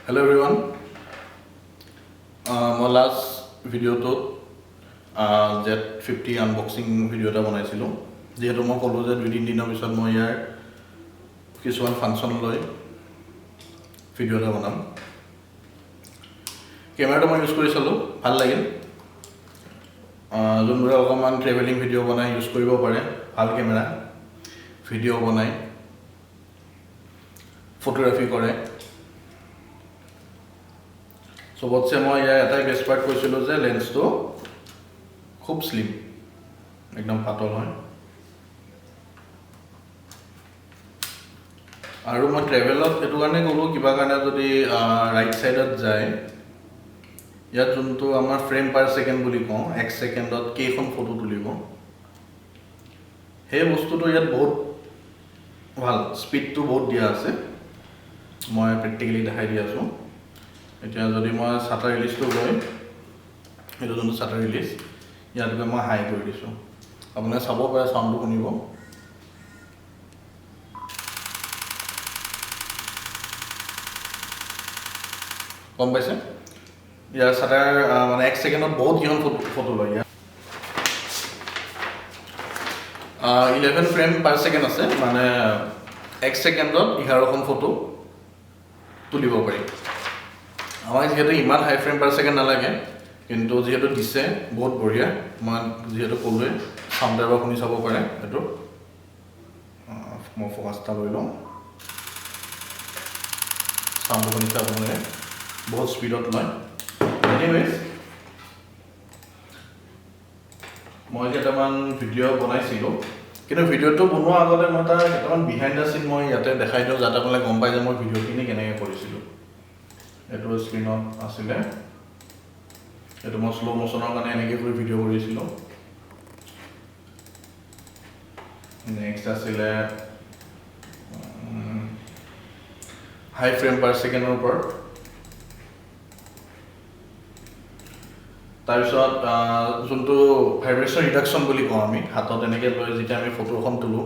Hello' everyone, মই last ভিডিঅ'টোত Z 50 unboxing video' এটা বনাইছিলোঁ। যিহেতু মই ক'লোঁ যে 2-3 দিনৰ পিছত মই ইয়াৰ কিছুমান ফাংচন লৈ ভিডিঅ' এটা বনাম। কেমেৰাটো মই ইউজ কৰি চালোঁ, ভাল লাগিল। যোনবোৰে অকণমান ট্ৰেভেলিং ভিডিঅ' বনাই, ইউজ কৰিব পাৰে। ভাল কেমেৰা, ভিডিঅ' বনায়, ফটোগ্ৰাফী কৰে। চবতছে মই ইয়াৰ এটাই বেষ্ট পাৰ্ট কৈছিলোঁ যে লেন্সটো খুব শ্লিম, একদম পাতল হয়। আৰু মই ট্ৰেভেলত এইটো কাৰণে ক'লোঁ, কিবা কাৰণে যদি ৰাইট ছাইডত যায়, ইয়াত যোনটো আমাৰ ফ্ৰেম পাৰ ছেকেণ্ড বুলি কওঁ, এক ছেকেণ্ডত কেইখন ফটো তুলিব, সেই বস্তুটো ইয়াত বহুত ভাল, স্পীডটো বহুত দিয়া আছে। মই প্ৰেক্টিকেলি দেখাই দি আছোঁ। এতিয়া যদি মই চাটাৰ ৰিলিজটো গৈ, এইটো যোনটো চাটাৰ ৰিলিজ, ইয়াত গৈ মই হাই কৰি দিছোঁ। আপোনালোকে চাব পাৰে, চাউণ্ডটো শুনিব। গম পাইছে, ইয়াৰ চাটাৰ মানে এক ছেকেণ্ডত বহুত কেইখন ফটো ফটো লয়। ইয়াত 11 ফ্ৰেম পাৰ ছেকেণ্ড আছে, মানে এক ছেকেণ্ডত 11খন ফটো তুলিব পাৰি। আমাক যিহেতু ইমান হাই ফ্ৰেম পাৰ ছেকেণ্ড নালাগে, কিন্তু যিহেতু দিছে বহুত বঢ়িয়া। মই যিহেতু ক'লোৱে, চাউণ্ড এবাৰ শুনি চাব পাৰে। এইটো মই ফ'কাছ এটা লৈ লওঁ। চাউণ্ডটো শুনিছে আপোনালোকে, বহুত স্পীডত লয়। এনিৱেজ, মই কেইটামান ভিডিঅ' বনাইছিলোঁ, কিন্তু ভিডিঅ'টো বনোৱাৰ আগতে মই তাৰ কেইটামান বিহাইণ্ড the চিন মই ইয়াতে দেখাই দিওঁ, যাতে আপোনালোকে গম পাই যে মই ভিডিঅ'খিনি কেনেকৈ কৰিছিলোঁ। এইটো স্ক্ৰীণত আছিলে, এইটো মই শ্ল' মোশ্যনৰ কাৰণে এনেকৈ কৰি ভিডিঅ' কৰিছিলোঁ। নেক্সট আছিলে হাই ফ্ৰেম পাৰ ছেকেণ্ডৰ ওপৰত। তাৰপিছত যোনটো ভাইব্ৰেশ্যন ৰিডাকশ্যন বুলি কওঁ আমি, হাতত এনেকৈ লৈ যেতিয়া আমি ফটো এখন তোলোঁ,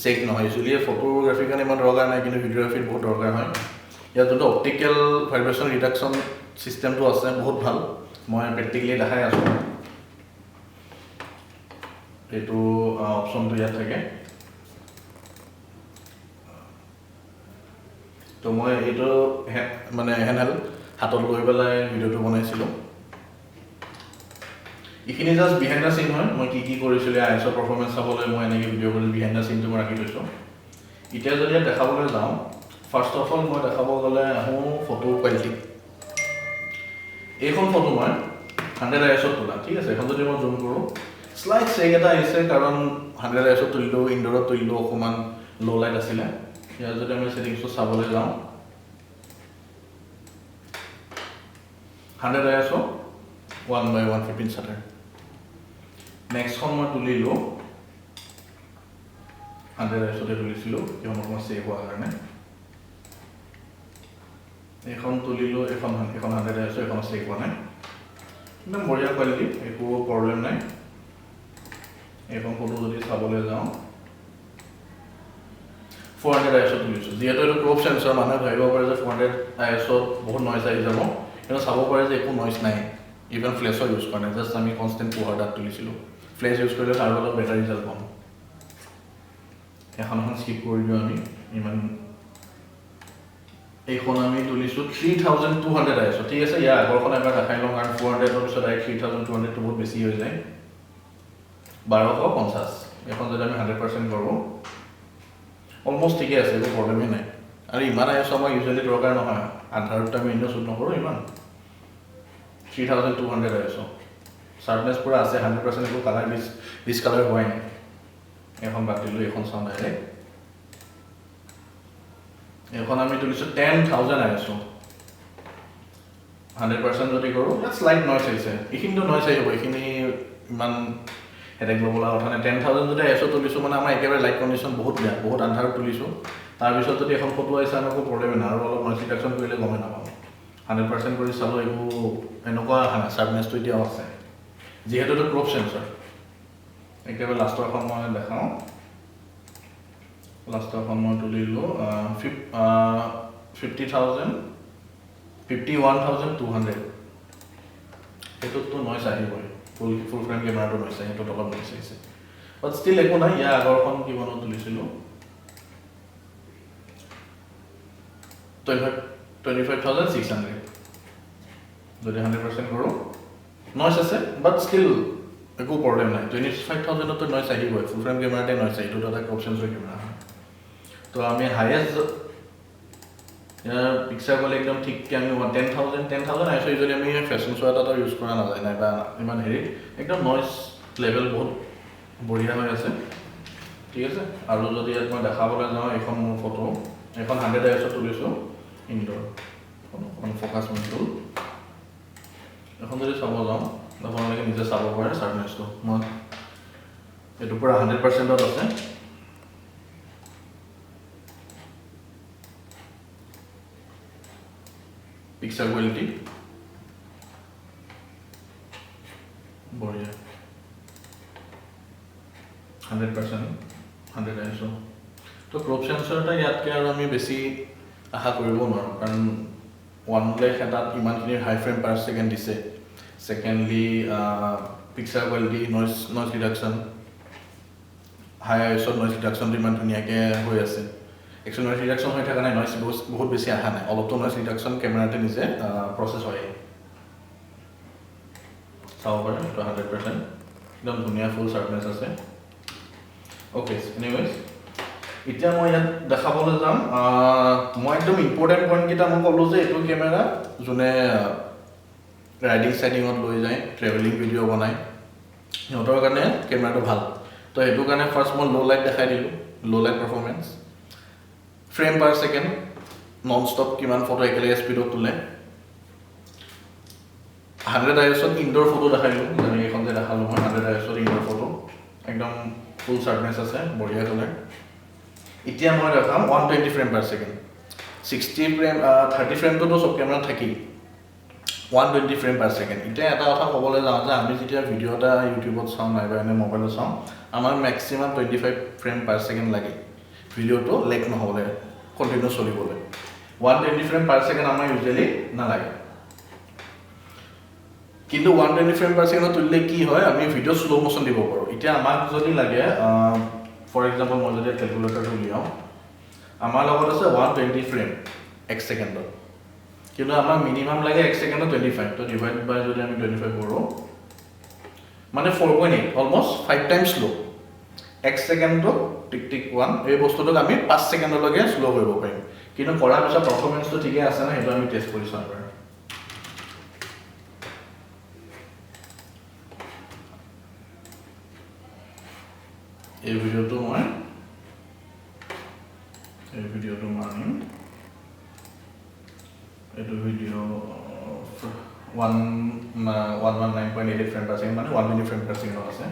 চেক নহয়। ইউজুৱেলি ফটোগ্ৰাফীৰ কাৰণে ইমান দৰকাৰ নাই, কিন্তু ভিডিঅ'গ্ৰাফীত বহুত দৰকাৰ হয়। ইয়াত যোনটো অপ্টিকেল ভাইব্ৰেশ্যন ৰিডাকশ্যন ছিষ্টেমটো আছে, বহুত ভাল। মই প্ৰেক্টিকেলি দেখাই আছোঁ। এইটো অপশ্যনটো ইয়াত থাকে। তো মই এইটো মানে হেণ্ডহেল্ড হাতত লৈ পেলাই ভিডিঅ'টো বনাইছিলোঁ। এইখিনি জাষ্ট বিহাইণ্ড the চিন হয়, মই কি কি কৰিছিলোঁ। আই এছৰ পাৰফৰ্মেঞ্চ চাবলৈ মই এনেকৈ ভিডিঅ' কৰি বিহাইণ্ড the চিনটো মই ৰাখি থৈছোঁ। এতিয়া যদি ইয়াত দেখাবলৈ যাওঁ, ফাৰ্ষ্ট অফ অল মই দেখাব গ'লে আহোঁ ফটো কোৱালিটি। এইখন ফটো মই 100 আই এছত তোলা, ঠিক আছে। এইখন যদি মই জুম কৰোঁ, শ্লাইট চেক এটা আহিছে, কাৰণ 100 আই এছত তুলিলোঁ, ইনড'ৰত তুলিলোঁ, অকণমান ল' লাইট আছিলে। ইয়াত যদি আমি ছেটিংছটো চাবলৈ যাওঁ, 100 ISO, 1/115 shutter। নেক্সটখন মই তুলিলোঁ, 100 আই এছতে তুলিছিলোঁ, কিয়নো অকণমান ছেভ হোৱাৰ কাৰণে। এইখন তুলিলোঁ, এইখন 100 আই এছ, এইখন চেক হোৱা নাই। একদম বঢ়িয়া কোৱালিটি, একো প্ৰব্লেম নাই। এইখন ফটো যদি চাবলৈ যাওঁ, 400 আই এছত তুলিছোঁ। যিহেতু এইটো ক্ৰপ চেঞ্চৰ, মানুহে ভাবিব পাৰে যে 400 আই এছত বহুত নইজ আহি যাব, কিন্তু চাব পাৰে যে একো নইজ নাই। ইভেন ফ্লেছৰ ইউজ কৰা নাই, জাষ্ট আমি কনষ্টেণ্ট পোহৰ তাত তুলিছিলোঁ। ফ্লেছ ইউজ কৰিলে তাৰ অলপ বেটাৰ ৰিজাল্ট পাম। এখন এখন স্কিপ কৰি দিওঁ আমি ইমান। এইখন আমি তুলিছোঁ 3200 আই এছত, ঠিক আছে। ইয়াৰ আগৰখন এবাৰ দেখাই লওঁ, কাৰণ 400ৰ পিছত ডাইৰেক্ট 3200টো বহুত বেছি হৈ যায়। 1250। এইখন যদি আমি 100% কৰোঁ, অলমষ্ট ঠিকে আছে, একো প্ৰব্লেমেই নাই। আৰু ইমান আই এছ আমাক ইউজুৱেলি দৰকাৰ নহয়, আন্ধাৰততো আমি এনেও শ্বুট নকৰোঁ ইমান। 3200 ISO, sharpness পূৰা আছে, 100%, একো কালাৰ ডিছকালাৰ হোৱাই নাই। এইখন বাদ দিলোঁ, এইখন চাওঁ ডাইৰেক্ট। এইখন আমি তুলিছোঁ 10,000 ISO। 100% যদি কৰোঁ, ইয়াত শ্লাইট নইজ আহিছে। এইখিনিতো নইজ আহিব, এইখিনি ইমান হেডেক ল'ব লগা কথা নাই। 10,000 যদি আই এছ তুলিছোঁ, মানে আমাৰ একেবাৰে লাইট কণ্ডিশ্যন বহুত বেয়া, বহুত আন্ধাৰত তুলিছোঁ। তাৰপিছত যদি এখন ফটো আহিছে, আমাৰ একো প্ৰব্লেমেই নাই। আৰু অলপ নইজ ৰিডাকশ্যন কৰিলে গমেই নাপাম। 100% কৰি চালোঁ, একো এনেকুৱা অহা নাই, শ্বাৰ্পনেছটো এতিয়াও আছে, যিহেতু এইটো ক্ৰপ চেঞ্চৰ। একেবাৰে লাষ্টৰখন মই দেখাওঁ। লাষ্টৰখন মই তুলিলোঁ 50,000, 51,200। সেইটোততো নইজ আহিবই, ফুল ফ্ৰেম কেমেৰাটো নইজ আহে, সেইটোত অলপ নইজ আহিছে, বাট ষ্টিল একো নাই। ইয়াৰ আগৰখন কিমানত তুলিছিলোঁ, 25,600। যদি 100% কৰোঁ নইজ আছে, বাট ষ্টিল একো প্ৰব্লেম নাই। 25,000তো নইজ আহিবই, ফুল ফ্ৰেম কেমেৰাতে নইজ আহিব, এইটোতো এটা ক্ৰপ চেঞ্চৰ কেমেৰা হয়। তো আমি হায়েষ্ট ইয়াৰ পিকচাৰ কোৱালিটি একদম ঠিককৈ আমি 10,000 আইএছঅ যদি আমি ফেশ্বন শ্ব' এটাতো ইউজ কৰা নাযায় নাইবা ইমান হেৰিত, একদম নইজ লেভেল বহুত বঢ়িয়া হৈ আছে, ঠিক আছে। আৰু যদি ইয়াত মই দেখাবলৈ যাওঁ, এইখন মোৰ ফটো, এইখন 100 আইএছঅ তুলিছোঁ ইনডোৰ, অকণমান ফ'কাছ মিছল। এখন যদি চাব যাওঁ আপোনালোকে নিজে চাব পাৰে শ্বাৰ্পনেছটো, মই এইটো পূৰা 100%ত আছে। পিকচাৰ কোৱালিটি বঢ়িয়া, 100% 100 আইএছঅ। তো ক্ৰপ চেঞ্চৰ এটা ইয়াতকৈ আৰু আমি বেছি আশা কৰিব নোৱাৰোঁ, কাৰণ 1 লাখ এটাত ইমানখিনি হাই ফ্ৰেম পাৰ ছেকেণ্ড দিছে। Secondly picture quality, noise reduction, high আইএছঅ'ত noise ৰিডাকশ্যনটো ইমান ধুনীয়াকৈ হৈ আছে। একচুৱেলি নইজ ৰিডাকশ্যন হৈ থকা নাই, নইজ বহুত বেছি অহা নাই, অলপতো নইজ ৰিডাকশ্যন কেমেৰাতে নিজে প্ৰচেছ হয়। চাব পাৰে এইটো 100% একদম ধুনীয়া ফুল শ্বাৰ্পনেছ আছে। অ'কে, এনিৱেজ এতিয়া মই ইয়াত দেখাবলৈ যাম, মই একদম ইম্পৰ্টেণ্ট পইণ্টকেইটা মই ক'লোঁ যে এইটো কেমেৰা যোনে ৰাইডিং চাইডিঙত লৈ যায়, ট্ৰেভেলিং ভিডিঅ' বনায়, সিহঁতৰ কাৰণে কেমেৰাটো ভাল। তো সেইটো কাৰণে ফাৰ্ষ্ট মই ল' লাইট দেখাই দিলোঁ, low light performance, frame per second, non stop কিমান ফটো একেলগে স্পীডত তোলে, 100 আইএছত ইনডোৰ ফটো দেখাই দিলোঁ, যেনেকৈ এইখন যে দেখালোঁ মই 100 আইএছত ইনডোৰ ফটো, একদম ফুল শ্বাৰ্পনেছ আছে, বঢ়িয়া তোলে। এতিয়া মই দেখাম 120 ফ্ৰেম পাৰ ছেকেণ্ড, 60 ফ্ৰেম, 30 ফ্ৰেমটোতো চব কেমেৰাত থাকেই, 120 ফ্ৰেম পাৰ ছেকেণ্ড। এতিয়া এটা কথা ক'বলৈ যাওঁ যে আমি যেতিয়া ভিডিঅ' এটা ইউটিউবত চাওঁ নাইবা এনে মোবাইলত চাওঁ, আমাৰ মেক্সিমাম 25 ফ্ৰেম পাৰ ছেকেণ্ড লাগে ভিডিঅ'টো লেক নহ'বলৈ, কণ্টিনিউ চলিবলৈ। 120 ফ্ৰেম পাৰ ছেকেণ্ড আমাৰ ইউজুৱেলি নালাগে, কিন্তু 120 ফ্ৰেম পাৰ ছেকেণ্ডত তুলিলে কি হয়, আমি ভিডিঅ' শ্ল' মোশ্যন দিব পাৰোঁ। এতিয়া আমাক যদি লাগে, ফৰ এক্সাম্পল মই যদি কেলকুলেটৰটো উলিয়াওঁ, আমাৰ লগত আছে 120 ফ্ৰেম এক ছেকেণ্ডত, কিন্তু আমাক মিনিমাম লাগে এক ছেকেণ্ডত 25, তো ডিভাইড বাই যদি আমি 25 কৰোঁ মানে 4.8, অলমষ্ট 5 টাইম শ্ল'। এক ছেকেণ্ডত টিক টিক 1, এই বস্তুটোক আমি 5 ছেকেণ্ডলৈকে শ্ল' কৰিব পাৰিম, কিন্তু কৰাৰ পিছত পাৰফৰ্মেঞ্চটো ঠিকে আছে নে সেইটো আমি টেষ্ট কৰি চাওঁ এবাৰ। এই ভিডিঅ'টো মই আনিম, এইটো ভিডিঅ' 119.88 ফ্ৰেম পাৰ ছেকেণ্ড, মানে 120 ফ্ৰেম পাৰ ছেকেণ্ডত আছে।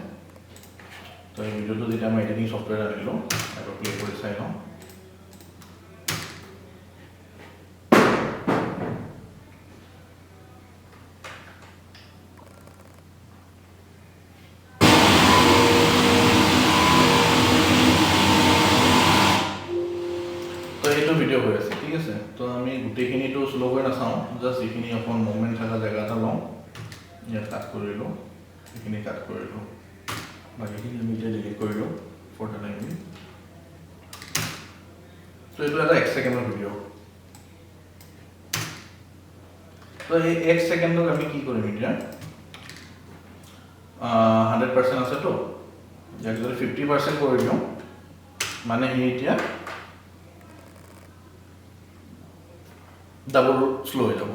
তো এই ভিডিঅ'টো যেতিয়া মই এডিটিং ছফ্টৱেৰ আনিলোঁ, এবাৰ প্লে কৰি চাই লওঁ। তো এইটো ভিডিঅ' হৈ আছে, ঠিক আছে। তো আমি গোটেইখিনিতো শ্ল' কৰি নাচাওঁ, জাষ্ট যিখিনি অকণ মুভমেণ্ট থকা জেগা এটা লওঁ, ইয়াত কাট কৰিলোঁ, এইখিনি কাট কৰিলোঁ, বাকীখিনি আমি এতিয়া ডিলিট কৰিলোঁ ফৰ the time. তো এইটো এটা 1 ছেকেণ্ডৰ ভিডিঅ'। তো এই 1 ছেকেণ্ডক আমি কি কৰিম এতিয়া, 100% আছেতো, ইয়াক যদি 50% কৰি দিওঁ, মানে সি এতিয়া ডাবল শ্ল' হৈ যাব।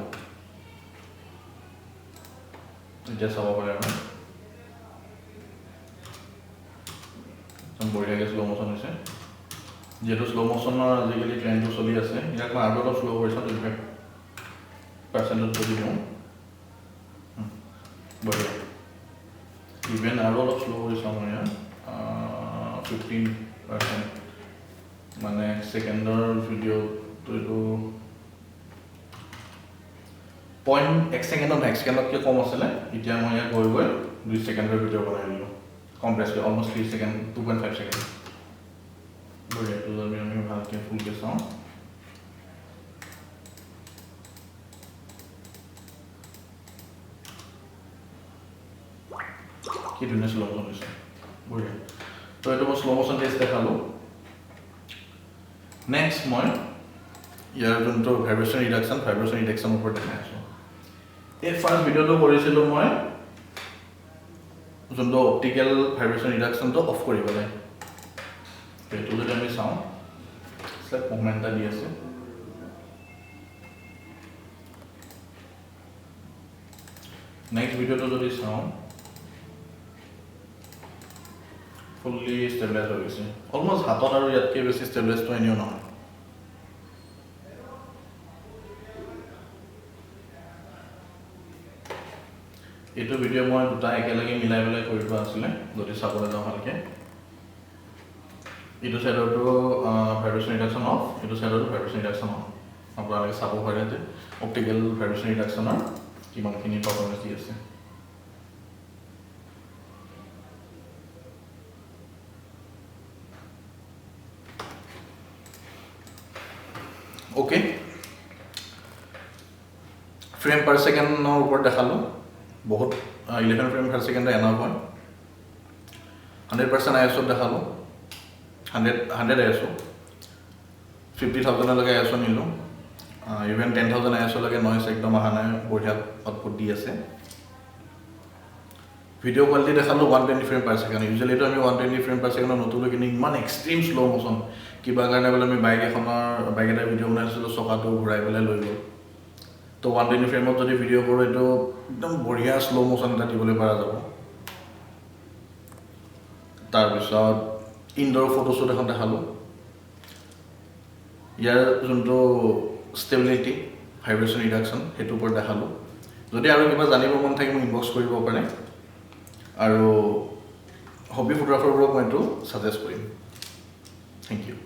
এতিয়া চাব পাৰে আপুনি একদম বঢ়িয়াকৈ শ্ল' মোশ্যন হৈছে। যিহেতু শ্ল' মোশ্যনৰ আজিকালি ট্ৰেণ্ডটো চলি আছে, ইয়াক মই আৰু অলপ শ্ল' কৰি চাওঁ, 25%ত যদি দিওঁ বঢ়িয়া। ইভেন আৰু অলপ শ্ল' কৰি চাওঁ মই ইয়াত 15%, মানে ছেকেণ্ডৰ ভিডিঅ'টো এইটো পইণ্ট এক ছেকেণ্ডত নহয়, এক ছেকেণ্ডতকৈ কম আছিলে। এতিয়া মই ইয়াত গৈ গৈ 2 ছেকেণ্ডৰ ভিডিঅ' বনাই দিলোঁ, কম্প্ৰেছ কৰি অলমষ্ট 3 ছেকেণ্ড, 2.5 ছেকেণ্ড। বঢ়িয়া, এইটো আমি ভালকৈ ফুলকৈ চাওঁ। কি ধুনীয়া শ্ল' মোশ্যন হৈছে, বঢ়িয়া। তো এইটো মই শ্ল' মোশ্যন টেষ্ট দেখালোঁ। নেক্সট মই ইয়াৰ যোনটো ভাইব্ৰেশ্যন ৰিডাকশ্যন, ভাইব্ৰেশ্যন ৰিডাকশ্যনৰ ওপৰত দেখাই আছোঁ। এই ফাৰ্ষ্ট ভিডিঅ'টো কৰিছিলোঁ মই যোনটো অপ্টিকেল ভাইব্ৰেশ্যন ৰিডাকশ্যনটো অফ কৰি পেলাই। সেইটো যদি আমি চাওঁ, শ্লাইট মুভমেণ্ট এটা দি আছে। নেক্সট ভিডিঅ'টো যদি চাওঁ, ফুল্লি ষ্টেবিলাইজ হৈ গৈছে অলমষ্ট হাতত, আৰু ইয়াতকৈ বেছি ষ্টেবিলাইজটো এনেও নহয়। এইটো ভিডিঅ' মই দুটা একেলগে মিলাই পেলাই কৰি থোৱা আছিলে, যদি চাবলৈ যাওঁ ভালকৈ। এইটো চাইডৰটো ভাইব্ৰেশ্যন ৰিডাকশ্যন অফ, এইটো চাইডৰটো ভাইব্ৰেশ্যন ৰিডাকশ্যন অন। আপোনালোকে চাব পাৰে যে অপ্টিকেল ভাইব্ৰেশ্যন ৰিডাকশ্যনৰ কিমানখিনি পাৰফৰ্মেঞ্চ দি আছে। অ'কে, ফ্ৰেম পাৰ ছেকেণ্ডৰ ওপৰত দেখালোঁ, বহুত 11 ফ্ৰেম পাৰ ছেকেণ্ডৰ এনাফ হয়। 100% I S অ'ত দেখালোঁ, 100 I S O', 50,000লৈকে I S অ' নিলোঁ, ইভেন 10,000 I S অ'লৈকে নইজ একদম অহা নাই, বঢ়িয়া আউটপুট দি আছে। ভিডিঅ' কোৱালিটি দেখালোঁ 120 ফ্ৰেম পাৰ ছেকেণ্ড। ইউজুৱেলিটো আমি 120 ফ্ৰেম পাৰ ছেকেণ্ডত নতুলো, কিন্তু ইমান এক্সট্ৰিম শ্ল' মোশ্যন কিবা কাৰণে বোলে আমি বাইক এটা ভিডিঅ' বনাইছিলোঁ, চকাটো ঘূৰাই পেলাই লৈ গ'ল। তো 120 ফ্ৰেমত যদি ভিডিঅ' কৰোঁ, এইটো একদম বঢ়িয়া শ্ল' মোশ্যন এটা দিবলৈ পৰা যাব। তাৰপিছত ইনড'ৰ ফটোশ্বুট এখন দেখালোঁ। ইয়াৰ যোনটো ষ্টেবিলিটি, ভাইব্ৰেশ্যন ৰিডাকশ্যন, সেইটোৰ ওপৰত দেখালোঁ। যদি আৰু কিবা জানিব মন থাকে মোক ইনবক্স কৰিব পাৰে, আৰু হবি ফটোগ্ৰাফাৰবোৰক মই এইটো ছাজেষ্ট কৰিম। Thank you.